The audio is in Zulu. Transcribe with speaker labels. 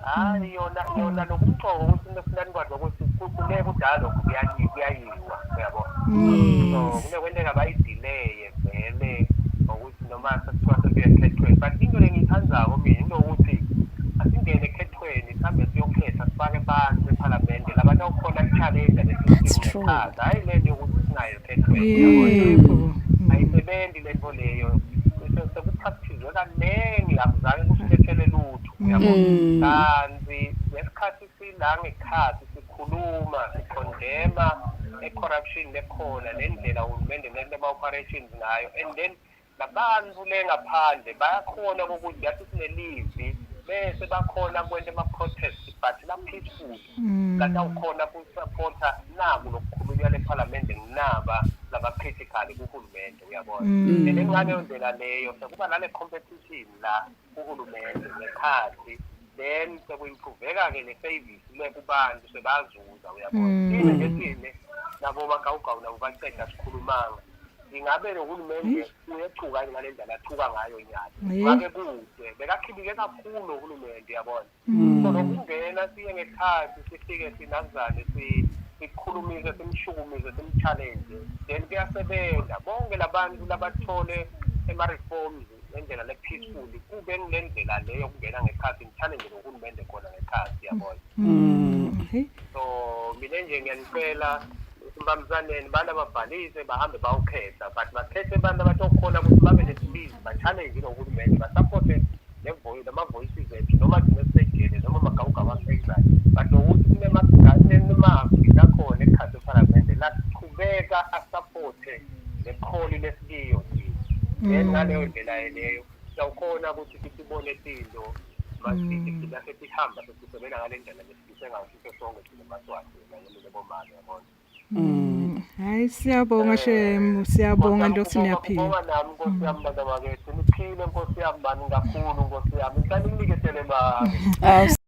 Speaker 1: Hayi, yona yona lokumqoka ukuthi nofuna nikwazi ukuthi kule kudala lokhu kuyayiwa, uyabo. So kunekwenteka bayideleye vele ngokuthi noma sekuthiwa sekuya ekhethweni, but into lengiyithandzako mina into yokuthi asingene ekhethweni, sihambe siyokhetha, sifake abantu ephalamende labatawukhona ku-challenge
Speaker 2: That's true.
Speaker 1: le hhayi le nto yokuthi singayi ekhethweni, uyabona. Ayisebenzi le nto leyo. Sekupractice kaningi, akuzange kusilethele lutho, uyabona. Kanti ngesikhathi sila ngekhathi sikhuluma, sikhondema e-corruption lekhona nendlela uhulumende nento ama-operations ngayo, and then labantu le ngaphandle bayakhona ukuthi yathi sinelivi bese bakhona kwenta ama-protest, but la-peaceful, latawukhona kusupporta naku lokukhulunywa lephalamende nginaba laba-critical kuhulumende, uyabona. And then ngaleyo ndlela leyo sekuba nale competition la kuhulumende ngekhathi, then sekuyimproveka-ke ne-service le kubantu, sebazuza, uyabona. Thine nje thine nabo bagawugawu nabo baceda sikhulumanga, ingabe lo hulumende uyethuka yini ngale ndlela athuka ngayo nyalo? Ngabe kude bekakhibike kakhulu lo hulumende, uyabona. So lokungena siye ngekhathi, sifike sinazane, sikhulumise, simshukumise, simchallenge, then kuyasebenza. Bonke labantu labathole ema-reforms ngendlela le-peaceful kube ngile ndlela leyo kungena ngekhathi ngi-challenge lo hulumende khona ngekhathi, yabona.
Speaker 3: Hey.
Speaker 1: So mina nje ngiyanicela, sibambisaneni, bantu ababhalise bahambe bawukhetha, but bakhethe abantu abatokhona ukuthi babe nesibindi, ba-challenge nohulumende, basupporte lama-voices ethu, noma thina sisejele noma amagawugawu ase-exile, but nokuthi kunemazwi lakhona ekhathi ephalamende lachubeka asupporte lekholi lesikiyo thina. Then ngaleyo ndlela leyo siyawukhona ukuthi sibone tinto masithi thina sesihamba sesisebenza ngale ndlela lesifise ngayo siso sonke thina maSwati nanye bomake, yabona.
Speaker 3: Hayi, siyabonga shem, siyabonga ndokuthi niyaphila.
Speaker 1: Kubonga nami, nkosi yami, bantu bakethu, niphile, nkosi yami, mani kakhulu, nkosi yami, ngihlale nginiketele mani.
Speaker 2: Awu.